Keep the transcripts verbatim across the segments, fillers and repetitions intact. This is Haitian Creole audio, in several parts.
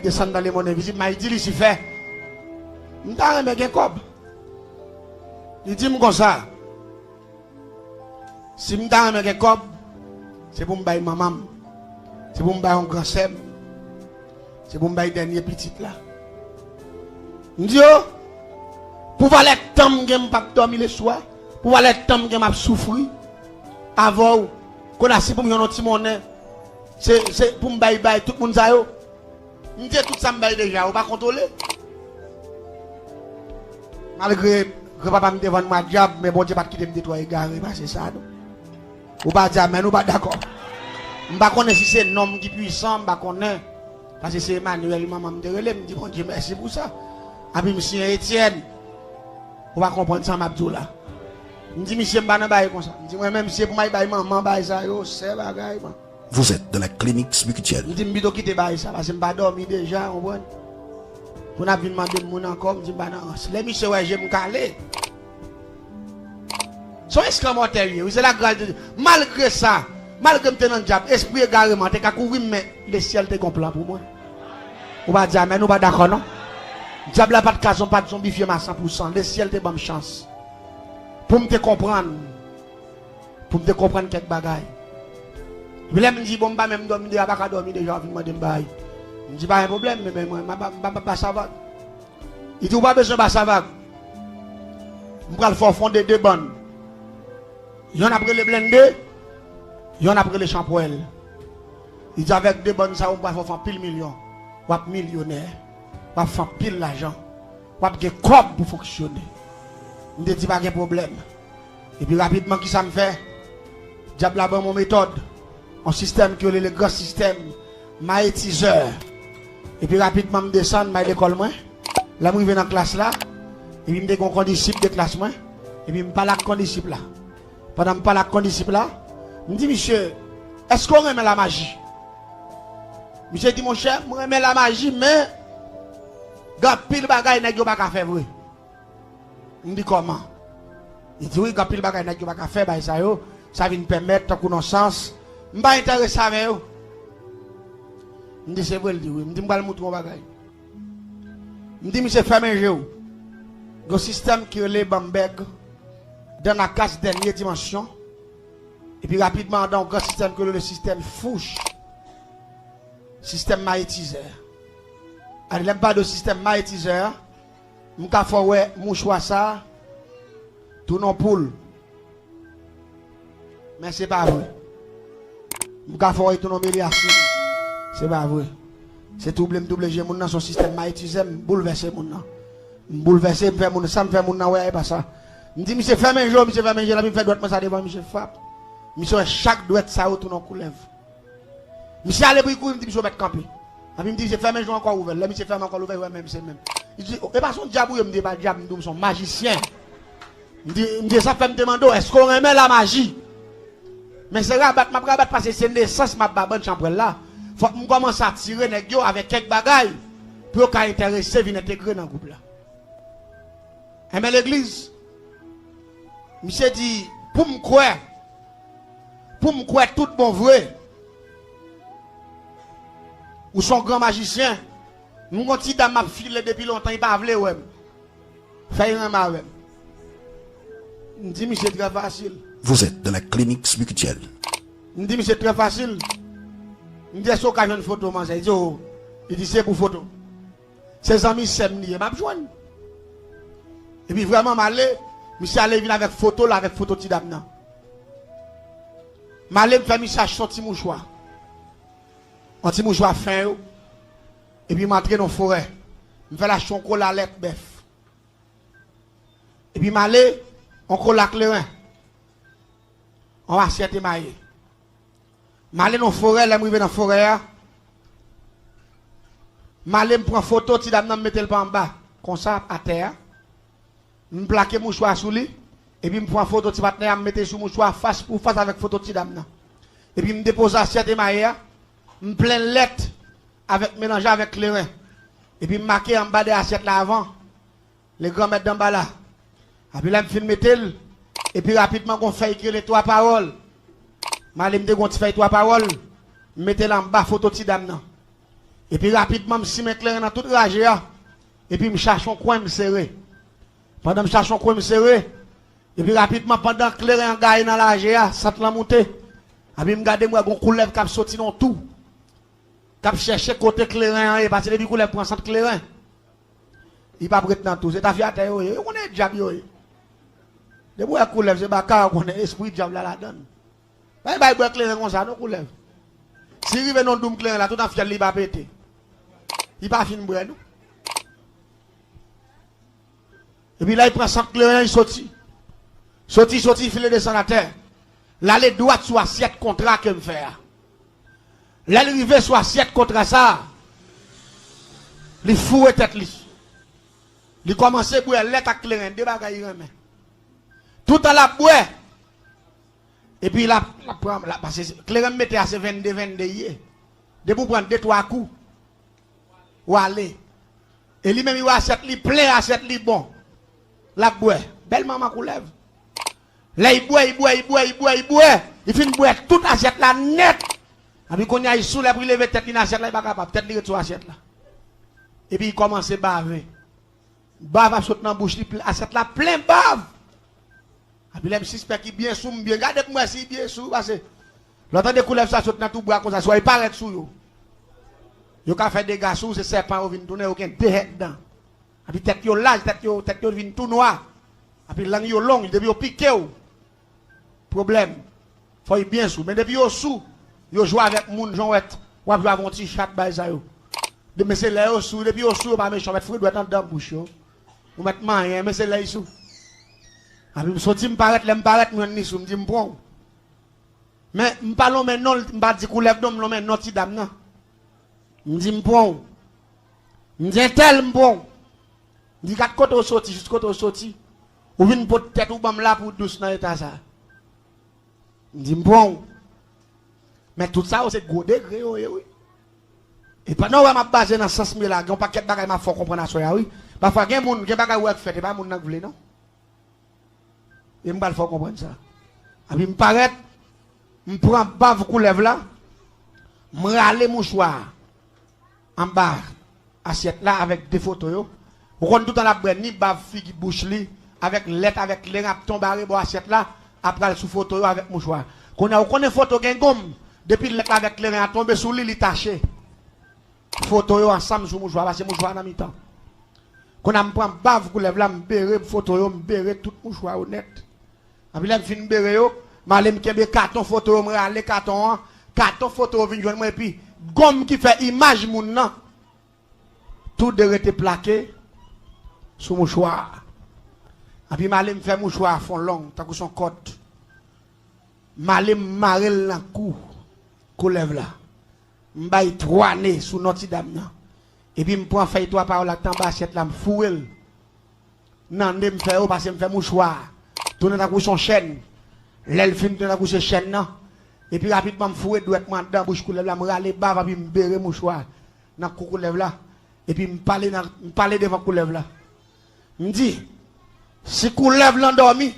Desann nan lemonn envizib, m al di Lisifè, m ta renmen gen kòb. Li di m konsa, si m ta renmen gen kòb, se pou m bay manman m, se pou m bay yon gran sè m, se pou m bay dènye pitit la. M di yo, pou valè tan m gen m p ap dòmi leswa, pou valè tan m gen m ap soufri avè w, kounye a si pou m jwenn yon ti monnen, se, se pou m bay, bay tout moun sa yo. M te tout sa m bay deja, ou pa kontwole. Malgre granpapa m te vann mwen a dyab, men Bondye pa t kite m te twò egare pase sa, non. Ou pa di amèn, ou pa dakò. M pa konnen si se non m ki pwisan, m pa konnen. Paske se Emmanuel, manman m te rele m, m di Bondye mèsi pou sa. Epi m siyen Etienne. Ou pa konprann sa m ap di w la. M di misye m pa nan bagay konsa. M di mwen menm si se pou m al bay manman bagay sa yo, sè bagay, man. Vous êtes dans la clinique spirituelle. M di m pito kite bagay sa, paske m pa dòmi deja, konprann? Pou n ap vin mande m moun ankò, m di m pa nan rans. Lè misye wè je m kale. Se yon eskanmòtè l ye, wi, se lagras de Dye. Malgre sa, malgre m te nan dyab, espri egareman te ka kouvri m, men lesyèl te gen yon plan pou mwen. Ou pa di amèn, ou pa dakò, non? Dyab la pa t ka zon-, pa t zonbifye m a san pou san. Lesyèl te ban m chans pou m te konprann. Pou m te konprann kèk bagay. Epi lè m di, bon, m pa menm dòmi deja, pa ka dòmi deja, w ap vin mande m bagay. M di, pa gen pwoblèm, men, men mwen, m pa, m pa, m pa, pa sa vag. Li di, ou pa bezwen ba sa vag. M pral fè w fonde de bann. Yonn ap rele Blende, yonn ap rele Chanpwèl. Li di, avèk de bann sa yo, m pral fè w fè anpil milyon. W ap milyonè. W ap fè anpil lajan. W ap gen kòb pou fonksyone. M te di, pa gen pwoblèm. Epi rapidman, kisa m fè? Dyab la ban m yon metòd, yon sistèm ki rele le gran sistèm mayetizè. Epi rapidman, m desann, m al lekòl mwen. Lè m rive nan klas la, epi m te gen yon kondisip de klas mwen, epi m pale ak kondisip la. Pandan m pale ak kondisip la, m di, misye, èske w renmen lamaji? Misye di, monchè, m renmen lamaji, men gen anpil bagay nèg yo pa ka fè vre. M di, kòman? Li di, wi, gen anpil bagay nèg yo pa ka fè, bagay sa yo, sa vin pèmèt, tankou nan sans, m pa enterese avè yo. M di, se vre, l di, wi. M di, m pral montre w yon bagay. M di, misye, fèmen je w. Gen yon sistèm ki rele Bamberg, dans la case dernière dimension. Epi rapidman, andan yon gran sistèm ki rele le sistèm Fuchs. Sistèm mayetizè. Alè, lè m pale de sistèm mayetizè a, m ka fè w wè mouchwa sa a tounen yon poul. Men se pa vre. M ka fè w wè tounen yon melyasin. Se pa vre. Se touble m touble je moun nan, se yon sistèm mayetizè, m boulvèse moun nan. M boulvèse, m fè moun, sa m fè moun nan wè a, e pa sa. M di misye fèmen je w, misye fèmen je l, epi m fè dwèt mwen sa devan misye, frap. Misye wè chak dwèt sa yo tounen yon koulèv. Misye ale pou l kouri, m di misye ou mèt kanpe. Epi m di misye fèmen je w ankò, ouvè l. Lè misye fèmen ankò, l ouvè, l wè menm se menm. Li di, e pa se yon dyab ou ye? M di e pa dyab, m di w m se yon majisyen. M di, m di e sa fè m te mande w, èske w renmen lamaji? Men se rabat m ap rabat paske se nesans m ap ba bann chanpwèl la. Fòk m kòmanse atire nèg yo avèk kèk bagay pou yo ka enterese vin entegre nan gwoup la. Enben legliz, misye di, pou m kwè, pou m kwè tout bon vre, ou se yon gran majisyen, m gon ti dam m ap file depi lontan, li pa vle wè m. Fè l renmen avè m. M di misye trè fasil. Vous êtes dans la clinique spirituelle. M di misye trè fasil. M di èske w ka jwenn foto manzè? Li di o. Li di se pou foto. Se zanmi sè m li ye, m ap jwenn. Epi vrèman m ale, misye ale vin avèk foto l, avèk foto ti dam nan. M ale m fè misye achte yon ti mouchwa. Yon ti mouchwa fen yo. Epi m antre nan forè. M fè l achte yon kola lèt bèf. Epi m ale, yon kola kleren. Yon asyèt emaye. M ale nan forè, lè m rive nan forè a, m ale m pran foto ti dam nan, m mete l pa anba, konsa, atè a. M plake mouchwa sou li, epi m pran foto ti patnè a, m mete sou mouchwa fas pou fas avèk foto ti dam nan. Epi m depoze asyèt emaye a, m plen lèt avèk, melanje avèk kleren. Epi m make anba de asyèt la avan, le granmèt danba la. Epi lè m fin mete l, epi rapidman gon fèy ki rele twa pawòl. M ale m te gon ti fèy twa pawòl, m mete l anba foto ti dam nan. Epi rapidman, m simen kleren nan tout raje a. Epi m chache yon kwen, m sere. Pandan m chache yon kwen, m sere. Epi rapidman, pandan kleren an gaye nan raje a, sant lan moute. Epi m gade, m wè gon koulèv k ap soti nan yon tou. K ap chèche kote kleren an ye, paske depi koulèv pran sant kleren, li p ap ret nan tou. Se tafyatè yo ye. Yo konnen dyab yo ye. Depi w wè koulèv, se baka, ou konnen espri dyab la ladan l. Pa bay bwè kleren konsa non, koulèv. Si rive nan doum kleren la, tout an fyèl li pa pete. Li pa fin bwè non. Epi la, li pran sant kleren, li soti. Soti, soti, file desann atè. L ale dwat sou asyèt kontra ke m fè a. Lè l rive sou asyèt kontra sa a, li foure tèt li. Li kòmanse bwè lèt ak kleren, de bagay li renmen. Toutan l ap bwè, epi l ap, l ap pran, l ap pase, kleren m mete a se vennde, vennde li ye. Depi w pran de, twa kou, w ale. E li menm, li wè asyèt li plen, asyèt li bon. L ap bwè. Bèl manman koulèv. Lè li bwè, li bwè, li bwè, li bwè, li bwè. Li fin bwè tout asyèt la nèt. Epi kounye a, li sou lè pou li leve tèt li nan asyèt la, li pa kapab. Tèt li ret sou asyèt la. Epi li kòmanse bave. Bav ap sot nan bouch li, pl-, asyèt la plen bav. Epi lè m sispèk li byen sou, m byen gade pou m wè si li byen sou, paske lè w tande koulèv sa sot nan tou bwa konsa, swa li parèt sou yo. Yo ka fè dega sou ou, se sèpan yo vin tounen, yo gen de hèn dan. Epi tèt yo laj, tèt yo, tèt yo vin tou nwa. Epi lang yo long, depi yo pike w, pwoblèm. Fò yo byen sou. Men depi yo sou, yo jwe avèk moun, jan w wè, w ap jwe avèk yon ti chat, bagay sa yo. De, men se lè yo sou, depi yo sou, yo pa mechan, w mèt foure dwèt anndan bouch yo. Ou mèt manyen, men se lè yo sou. Epi m soti, m parèt, lè m parèt, m jwenn li sou, m di m pran w. Men m pa lonmen non l, m pa di koulèv non, m lonmen non ti dam nan. M di m pran w. M di entèl m pran w. M di gad kote w soti, jis kote w soti. Ou vin pot tèt ou ban m la pou w dous nan eta sa. M di m pran w. Men tout sa yo se gwo degre yo ye wi. E pandan w wè m ap baze nan sans m ye la, gen yon pakèt bagay m ap fè w konprann aswè a wi. Pafwa gen moun, gen bagay ou wè k fèt, e pa moun nan k vle non. E m pral fè w konprann sa. Epi m parèt, m pran bav koulèv la, m rale mouchwa a anba asyèt la avèk de foto yo. Ou konn toutan l ap bwè ni bav figi bouch li, avèk lèt, avèk kleren ap tonbe arebò asyèt la, ap pral sou foto yo avèk mouchwa. Kounye a, ou konnen foto gen gonm, depi lèt la avèk kleren an tonbe sou li, li tache. Foto yo ansanm sou mouchwa, pase mouchwa nan mitan. Kounye a m pran bav koulèv la, m bere foto yo, m bere tout mouchwa yo nèt. Epi lè m fin bere yo, m ale m kenbe katon foto yo, m rale katon an, katon foto yo vin jwenn mwen, epi gonm ki fè imaj moun nan, tou de rete plake sou mouchwa a. Epi m ale m fè mouchwa a fè w long, tankou se yon kòd. M ale m mare l nan kou koulèv la. M bay twa ne sou non ti dam nan. Epi m pran fèy twa pawòl la k t anba asyèt la, m foure l nan ne m fè yo, pase m fè mouchwa a tounen tankou se yon chèn. Lè l fin tounen tankou se chèn nan, epi rapidman m foure dwèt mwen anndan bouch koulèv la, m rale bav epi m bere mouchwa a nan kou koulèv la. Epi m pale nan, m pale devan koulèv la. M di, si koulèv lan dòmi,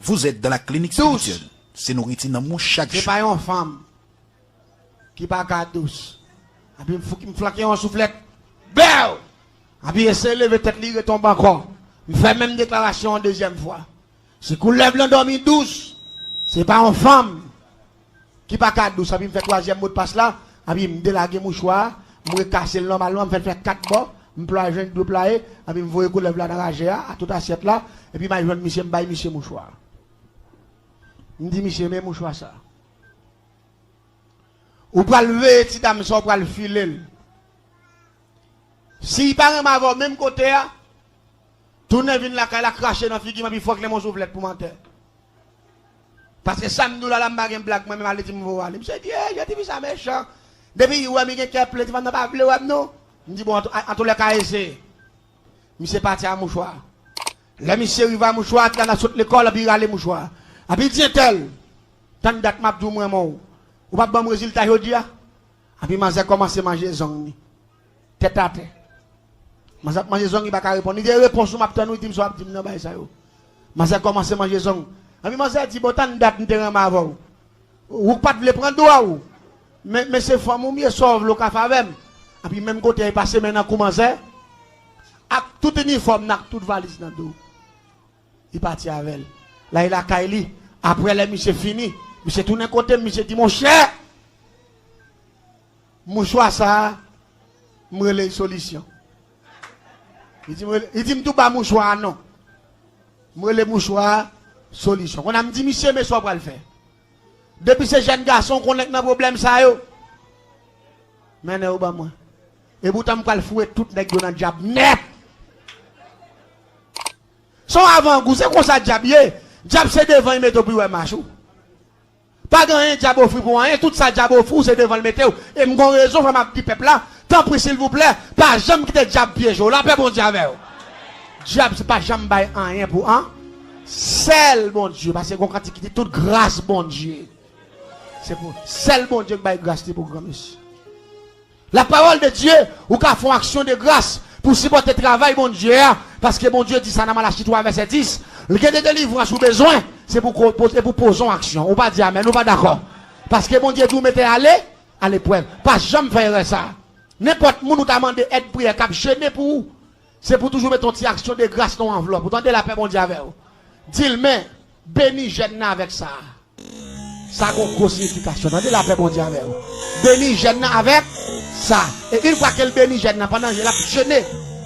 Vous êtes dans la clinique spirituelle. Se nouriti nanm ou chak jou. Se pa yon fanm ki pa ka dous. Epi m fou-, m flanke yon souflèt. Bèw! Epi eseye leve tèt li, retonbe ankò. M fè menm deklarasyon an dezyèm fwa. Si koulèv lan dòmi dous, se pa yon fanm ki pa ka dous. Epi m fè twazyèm modpas la, epi m delage mouchwa a, m rekase l nòmalman, m fè l fè kat bò, m plwaye jan l dwe plwaye, epi m voye koulèv la nan raje a, a tout asyèt la, epi m al jwenn misye, m bay misye mouchwa a. M di misye, men mouchwa sa. Ou pral veye ti dam sa, ou pral file l. Si li pa renmen avè w menm kote a, tounen vin lakay la, krache nan figi m, epi fòk lenmen w souflèt pou m atè. Paske sa m di w la, la m pa gen blag, mwen menm ale di m voye w ale. Misye di, e, jan tifi sa mechan. Depi li wè m, li gen kè plen, ti fanm nan pa vle wè m non. M di, bon, an, an, antoulèka eseye. Misye pati a mouchwa. Lè misye rive a mouchwa, ti dam nan sot lekòl, epi li rale mouchwa. Epi li di entèl, tann dat m ap di w m renmen w. Ou p ap ban m rezilta jodi a? Epi manzè kòmanse manje zong li. Tèt atè. Manzè ap manje zong, li pa ka reponn. Li di, e repons ou m ap tann ou, li di m sa w ap di m nan bagay sa yo. Manzè kòmanse manje zong. Epi manzè di, bon, tann dat m te renmen avè w. Ou pa t vle pran dwa w. Men, men se fanm ou m ye, sa w vle w ka fè avè m. Epi menm kote a, li pase men nan kou manzè, ak tout inifòm nan, ak tout valiz nan do. Li pati avè l. La, li lakay li. Apre lè misye fini, misye tounen kote m, misye di, monchè, mouchwa sa a, m rele l solisyon. Li di m, li di m tou ba mouchwa a non. M rele mouchwa a solisyon. Kounye a m di misye, men sa w pral fè. Depi se jèn gason, w konnen k nan pwoblèm sa yo. Mennen yo ban mwen. E poutan m pral foure tout nèg yo nan dyab nèt. Se yon avangou, se konsa dyab ye. Dyab se devan li mete w pou l wè mach ou. Pa gen anyen dyab ofri pou anyen, tout sa dyab ofri w se devan l mete w. E m gon rezon fè m ap di pèp la, tanpri silvouplè, pa janm kite dyab pyeje w. Lapè Bondye avè w. Dyab se pa janm bay anyen pou an. Sèl Bondye, paske gon kantite ki di tout gras Bondye. Se pou sèl Bondye k bay gras li pou granmesi. La parole de Dieu, ou ka fè yon aksyon de gras pou sipòte travay Bondye a, paske Bondye di sa nan Malachi twa vèsè dis, l gen de delivrans ou bezwen, se pou ko- poze, pou poze yon aksyon. Ou pa di amèn, ou pa dakò. Paske Bondye di w mete ale aleprèv. Pa janm fè erè sa. Nenpòt moun ou ta mande èd priyè k ap jene pou ou, se pou toujou mete yon ti aksyon de gras nan yon anvlòp. Ou tande, lapè Bondye avè w. Di l, men, beni jèn nan avèk sa. Sa gon gwo siyifikasyon. Tande, lapè Bondye avè w. Beni jèn nan avèk sa. E yon fwa ke l beni jèn nan, pandan l ap jene,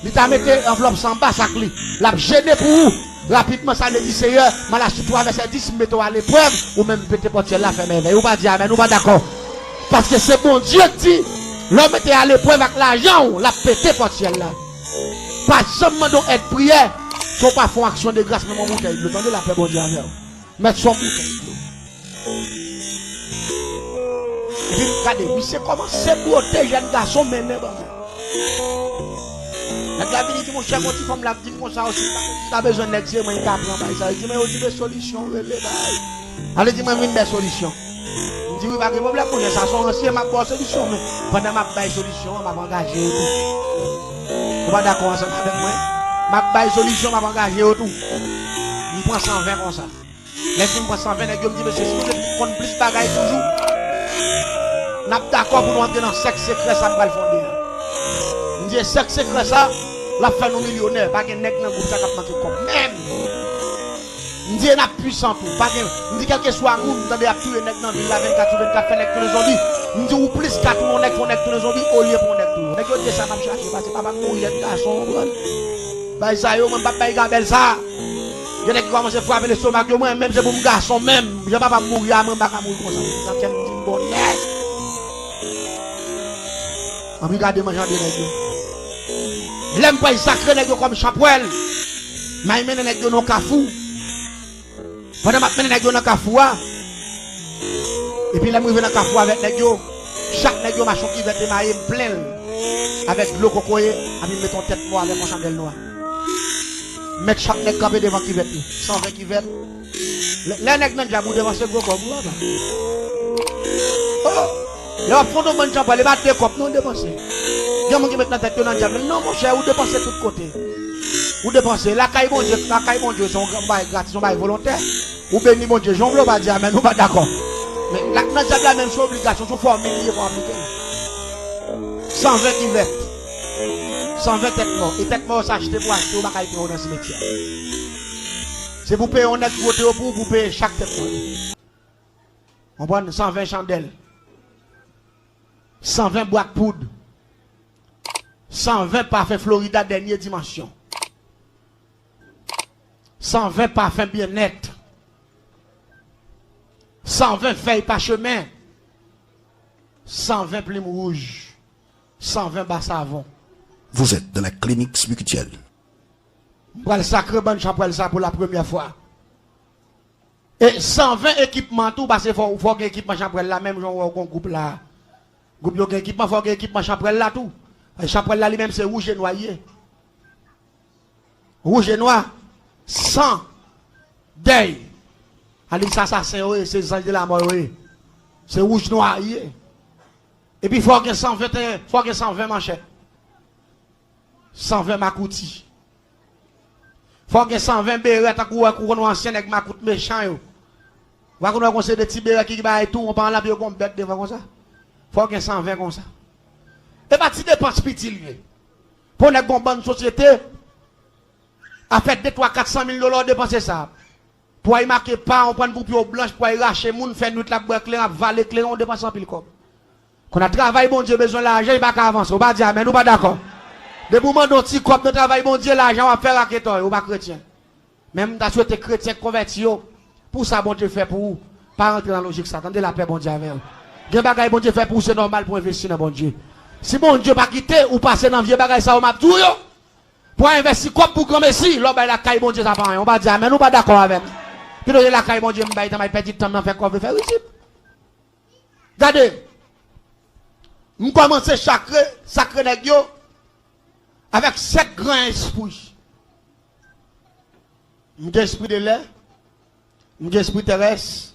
li ta mete anvlòp sa anba sak li. L ap jene pou ou. Rapidman, sa vle di, Seyè, Malachi twa vèsè dis, m mete w aleprèv, ou menm pete pòt syèl la, fèmen lè. Ou pa di amèn, ou pa dakò. Paske se Bondye k di, lè w mete aleprèv ak lajan w, l ap pete pòt syèl la. Pa janm mande w èd priyè, si w pa fè yon aksyon de gras, menm yon boutèy dlo. Tande, lapè Bondye avè w. Mèt se yon boutèy dlo. Epi gade, misye kòmanse bwote jèn gason mennen ban mwen. Nèg la vini di, monchè, gon ti fanm la ap di m konsa osi, m ta bezwen nèg, se mwen ki ka pran bagay sa. Li di, men yo di, men solisyon, rele bagay. Ale di mwen vin bay solisyon. M di, wi, pa gen pwoblèm, monchè, sa se yon ansyen, m ap ba w solisyon, men pandan m ap bay solisyon an, m ap angaje yo tou. Ou pa dakò ansanm avèk mwen? M ap bay solisyon, m ap angaje yo tou. M pran san ven konsa. Lè m fin pran san ven nèg yo, m di, mesye, si nou vle konn plis bagay toujou, n ap dakò pou nou antre nan sèk sekrè sa m pral fonde a. M di, e sèk sekrè sa, l ap fè nou milyonè. Pa gen nèg nan gwoup sa k ap manke kòb. Menm! M di, e n ap pwisan tou. Pa gen, m di, kèlkeswa moun, m tande y ap touye nèg nan vil la vennkat sou vennkat, fè nèg tounen zonbi. M di, ou plis ka touye yon nèg, fè yon nèg tounen zonbi, olye pou yon nèg touye w. Nèg yo di, e sa m ap chache, paske papa m mouri jèn gason, w konprann? Bagay sa yo, mwen m p ap bay gabèl sa. Gen nèg ki kòmanse frape lestomak yo, mwen menm se pou m gason menm. Jan papa m mouri a, mwen m pa ka mouri konsa. Nan kè m di m bon nèg. Ann wi gade manje de nèg yo. Lè m pral sakre nèg yo kòm chanpwèl, m al mennen nèg yo nan kafou. Pandan m ap mennen nèg yo nan kafou a, epi lè m rive nan kafou avèk nèg yo, chak nèg yo mache yon kivèt emaye, m plen l avèk dlo kokoye, epi m met yon tèt mò avèk yon chandèl nwa. M mèt chak nèg kanpe devan kivèt li. San ven kivèt. Lè, lè nèg nan dyab ou depanse gwo kòb ou papa. Oh! Lè w ap fè yon bann chanpwèl, e pa de kòb non w depanse. Gen moun ki met nan tèt yo nan dyab. Non, monchè, ou depanse tout kote. Ou depanse. Lakay Bondye, lakay Bondye, se yon gran bagay gratis, yon bagay volontè. Ou beni Bondye, jan w vle w pa di amèn, ou pa dakò. Men, lak nan dyab la menm, se obligasyon, se yon fòmil li ye pou aplike l. San ven kivèt. San ven tèt mò. E tèt mò yo se achte pou achte, ou pa ka pran yo nan simetyè. Se pou peye yon nèg ki wote yo pou ou, pou peye chak tèt mò. Konprann? San ven chandèl. San ven bwat poud. San ven pafen Florida dènye dimansyon. San ven pafen byennèt. San ven fèy pachemen. San ven plim wouj. San ven ba savon. Vous êtes dans la clinique spirituelle. M pral sakre bann chanpwèl sa pou la premyè fwa. E san ven ekipman tou, paske fò, fò gen ekipman chanpwèl la, menm jan w wè w gon gwoup la. Gwoup yo gen ekipman, fò gen ekipman chanpwèl la tou. Paske chanpwèl la li menm se wouj e nwa li ye. Wouj e nwa, san, dèy. A di se asasen yo ye, se zanj de lamò yo ye. Se wouj nwa li ye. Epi fò gen san venteyen, fò gen san ven manchèt. San ven makouti. Fò gen san ven berè, tankou w wè, kou w konn wè ansyen nèg makout mechan yo. Ou pa konn wè gon seri de ti berè ki, ki bay tou, yon pa anlap yo gon bèt devan konsa. Fò gen san ven konsa. E pa ti depans piti l ye. Pou nèg gon bann sosyete, afè de, twa, kat san mil dola w depanse sa. Pou ay make pa, ou pran pou pye w blanch, pou ay rache moun, fè nwit l ap bwè kleren, ap vale kleren, ou depanse anpil kòb. Kounye a travay Bondye bezwen lajan, li pa ka avanse. Ou pa di amèn, ou pa dakò. Depi w mande yon ti kòb nan travay Bondye, lajan w ap fè raketòy, ou pa kretyen. Men m ta swete kretyen k konvèti yo, pou sa Bondye fè pou ou, pa rantre nan lojik sa. Tande, lapè Bondye avè w. Gen bagay Bondye fè pou ou, se nòmal pou w envesti nan Bondye. Si Bondye pa kite ou pase nan vye bagay sa yo m ap di w yo, pou w envesti kòb pou granmesi, lè w bay lakay Bondye sa pa anyen. Ou pa di amèn, ou pa dakò avè m. Pito se lakay Bondye m bay, tan m al pèdi tan m nan fè kòve, fè rizib. Gade, m kòmanse chakre, sakre nèg yo avèk sèt gran espri. M gen espri de lè, m gen espri terès,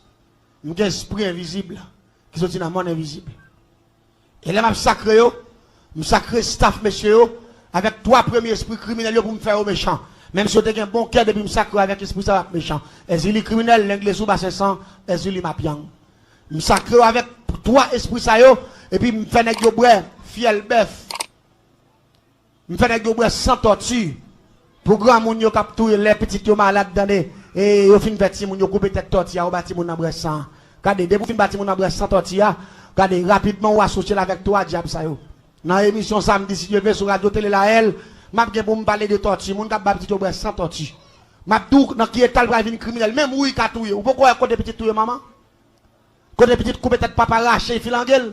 m gen espri envizib ki soti nan monn envizib. E lè m ap sakre yo, m sakre staf mesye yo avèk twa premye espri kriminèl yo pou m fè yo mechan. Menm si yo te gen bon kè, depi m sakre yo avèk espri sa yo ap mechan. Èzili kriminèl, lenglezou basen san, èzili mapyang. M sakre yo avèk twa espri sa yo, epi m fè nèg yo bwè fyèl bèf. M fè nèg yo bwè san tòti. Pou granmoun yo k ap touye lè pitit yo malad, tande, e yo fin fè timoun yo koupe tèt tòti a, yo ba timoun nan bwè san. Gade, depi w fin ba timoun nan bwè san tòti a, gade, rapidman ou asosye l avèk twa dyab sa yo. Nan emisyon samdi, si Dye vle, sou radyo tele Lahèl, m ap gen pou m pale de tòti, moun k ap ba pitit yo bwè san tòti. M ap di w nan ki eta l pral vin kriminèl. Menm wouy ka touye. Ou poko wè kote pitit touye manman? Kote pitit koupe tèt papa, rache filange l.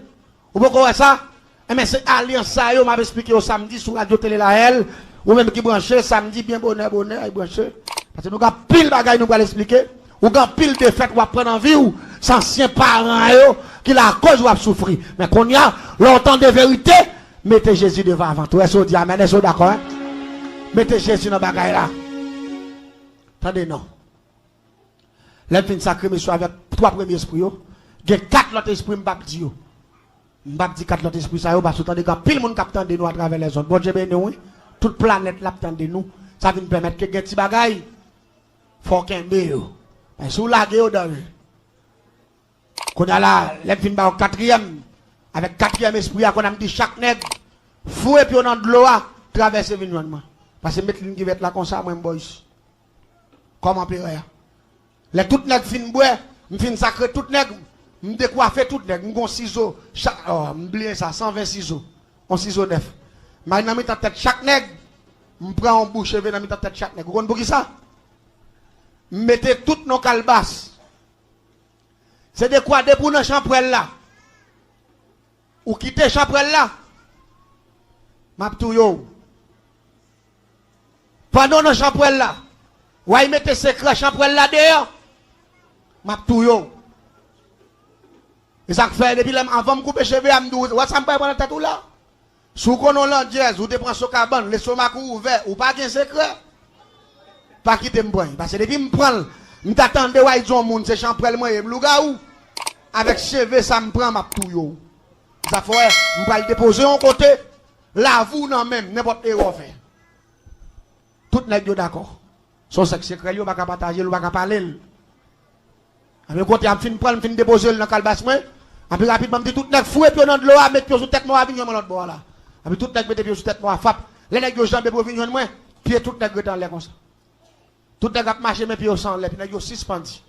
Ou poko wè sa? Enben, se alyans sa yo m ap esplike yo samdi sou radyo tele Lahèl. Ou menm ki branche, samdi byen bonè, bonè, ay branche. Paske nou gen anpil bagay nou pral esplike. Ou gen anpil defèt w ap pran nan vi w, se ansyen paran yo ki lakoz w ap soufri. Men kounye a, lè w tande verite, mete Jezi devan avan tou. Èske w di amèn? Èske w dakò, en? Mete Jezi nan bagay la. Tande non. Lè m fin sakre mesye avèk twa premye espri yo, gen kat lòt espri m p ap di yo. M p ap di kat lòt espri sa yo, paske w tande gen anpil moun k ap tande nou atravè lèzond. Bondye beni w, wi. Tout planèt la ap tande nou. Sa vin pèmèt ke gen ti bagay, fò w kenbe yo. Men si w lage yo, danje. Kounye a la, lè m fin ba w katriyèm, avèk katriyèm espri a, kounye a m di chak nèg, foure pye w nan dlo a, travèse vin jwenn mwen. Pase m met liy kivèt la konsa, mwen m bò isi. Kòm anperè a. Lè tout nèg fin bwè, m fin sakre tout nèg, m dekwafe tout nèg, m gon sizo, chak, oh, m bliye sa, san ven sizo, on sizo nèf. M al nan mitan tèt chak nèg, m pran on bout cheve nan mitan tèt chak nèg. Ou konn poukisa? M mete tout nan kalbas. Se dekwa depi w nan chanpwèl la, ou kite chanpwèl la, m ap touye w. Pandan w nan chanpwèl la, w al mete sekrè chanpwèl la deyò, m ap touye w. E sa k fè, depi lè m, anvan m koupe cheve a, m di w, wè sa m pral pran nan tèt ou la? Si w konnen w landjèz, ou te pran sokabann, lestomak ou ouvè, ou pa gen sekrè. Pa kite m pran l. Paske depi m pran l, m ta tande w al di yon moun se chanpwèl mwen ye, m lougawou. Avèk cheve sa m pran, m ap touye w. Sa fè, m pral depoze yon kote, lavi w nan men m, nenpòt erè w fè. Tout nèg yo dakò. Se yon sèk sekrè l ye, ou pa ka pataje l, ou pa ka pale l. Anpi kote a m fin pran l, m fin depoze l nan kalbas mwen. Anpi rapidman, m di tout nèg foure pye yo nan dlo a, met pye yo sou tèt mò a, vin jwenn mwen lòt bò a la. Anpi tout nèg mete pye yo sou tèt mò a, fap. Lè nèg yo janbe pou yo vin jwenn mwen, pye tout nèg rete anlè konsa. Tout nèg ap mache, men pye yo se anlè, epi nèg yo sispandi.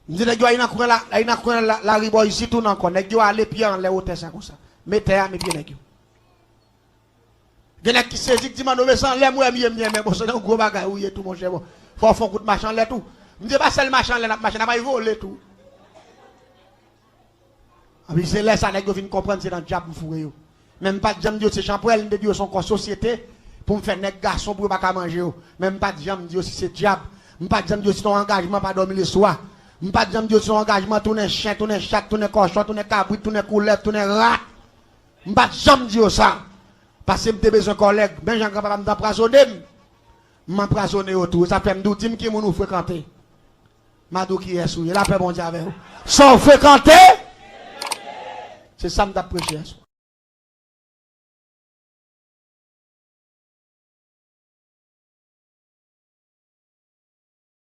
M di nèg yo al nan kwen la, al nan kwen la, lari bò isit tou nan kò. Nèg yo ale pye anlè wotè sa konsa. Men tè a, men pye nèg yo. Gen nèg ki sezi, ki di, "Manno, men se anlè m wè m ye, m ye, men bon, se yon gwo bagay ou ye tou, monchè, bon. Fò w fè yon kout mache anlè tou." M di, "E pa sèl mache anlè n ap mache, n ap al vole tou." Anpi se lè sa nèg yo vin konprann se nan dyab m foure yo. Men m pa t janm di yo se chanpwèl, m te di yo se yon kò sosyete pou m fè nèg gason pou yo pa ka manje yo. Men m pa t janm di yo si se dyab. M pa t janm di yo si se yon angajman pa dòmi leswa. M pa t janm di yo si se yon angajman tounen chen, tounen chat, tounen kòchon, tounen kabrit, tounen koulèv, tounen rat. M pa t janm di yo sa. Paske m te bezwen kòlèg. Men jan granpapa m te anpwazone m, m anpwazone yo tou. E sa fè m di w, di m ki moun ou frekante. M a di w kiyès ou ye. Lapè Bondye avè w. Sa w frekante, se sa m t ap preche aswè.